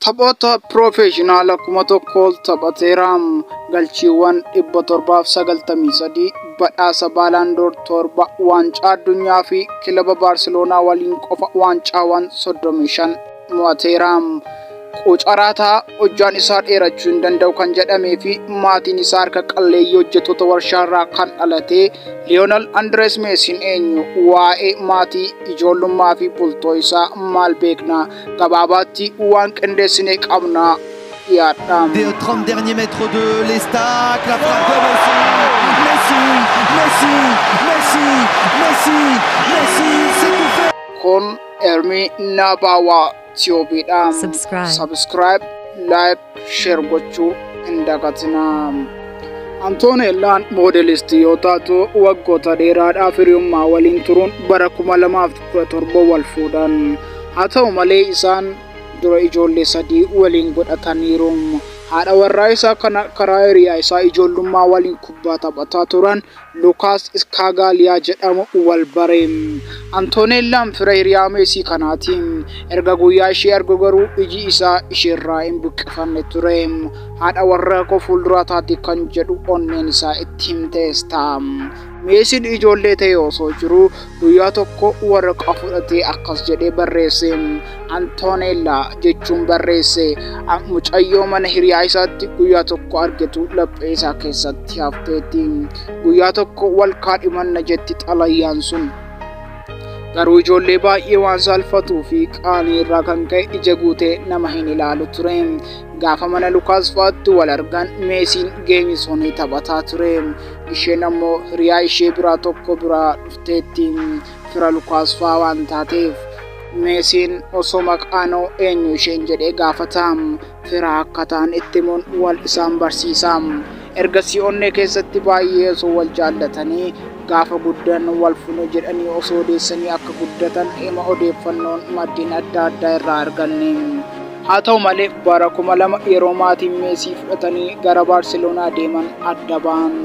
Taphoota piroofeeshinaala 1000 ol taphateera. Galchiiwwan 793, badhaasa Baalaandoor 7, waancaa addunyaa fi kilaba Baarseloonaa waliin qofa waancaawwan 35 mo'ateera. Quucaraataa hojjaan isaa dheerachuu hin danda'u kan jedhamee fi maatiin isaa harka qalleeyyii hojjettoota warshaarraa kan dhalate Liyoonel Andirees Meesiin eenyu? Waa'ee maatii, ijoollummaa fi bultoo isaa maal beekna? Gabaabaatti waan qindeessine qabna dhiyaadha. Des 30 derniers mètres de l'Estac, la frappe de Messi, Messi, Messi, Messi, Messi, Messi, c'est tout fait. Kun Ermii Naabaawaa Tiyoobiidha. Subscribe. Subscribe, like, share gochuu hin dagatinaa. Antooneellaan moodelistii yoo taatu waggoota dheeraadhaaf hiriyummaa waliin turuun bara 2017 wal fuudhan. Haa ta'u malee isaan dura ijoollee sadii waliin godhataniiru. Haadha warraa isaa kana karaa hiriyaa isaa ijoollummaa waliin kubbaa taphataa turan Lukaas Iskaagaaliyaa jedhamu wal bare. Antooneellaan fira hiriyaa Meesii kanaati. Erga guyyaa ishee argu garuu iji isaa isheerraa hin buqqifanne ture. Haadha warraa koo fuulduraa taati kan jedhu onneen isaa itti himtees ta'a. Meesiin ijoollee ta'e osoo jiruu guyyaa tokko waraqaa fudhatee akkas jedhee barreesse. Antooneellaa jechuun barreesse. Mucayyoo mana hiriyaa isaatti guyyaa tokko argetu laphee isaa keessatti hafteetti. Guyyaa tokko wal kaadhimanna jetti xalayaan sun. Garuu ijoollee baay'ee waan saalfatuu fi qaanii irraa kan ka'e ija guutee nama hin ilaalu ture. Gaafa mana Lukaas fa'aatti wal argan Meesiin geemii soonii taphataa ture. Isheen ammoo hiriyaa ishee biraa tokko biraa dhufteetti. Fira Lukaas fa'aa waan taateef. Meesiin osoo maqaanoo eenyu isheen jedhee gaafata. Fira akka ta'an itti himuun wal isaan barsiisa. Ergasii onnee keessatti baay'ee osoo wal jaallatanii gaafa guddannu wal fuuna jedhanii osoo odeessanii akka guddatan hima odeeffannoon maddeen adda addaa irraa arganne. Haa ta'u malee bara 2000 yeroo maatiin Meesii fudhatanii gara Baarseloonaa deeman adda ba'an.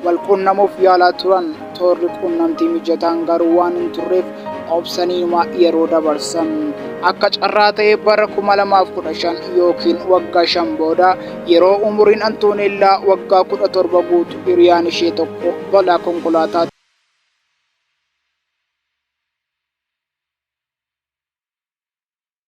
Wal quunnamuuf yaalaa turan, toorri quunnamtii mijataan garuu waan hin turreef obsaniinuma yeroo dabarsan. Akka carraa ta'ee bara 2015 ykn waggaa 5 booda yeroo umuriin Antooneellaa waggaa 17 guutu hiriyaan ishee tokko balaa konkolaataa.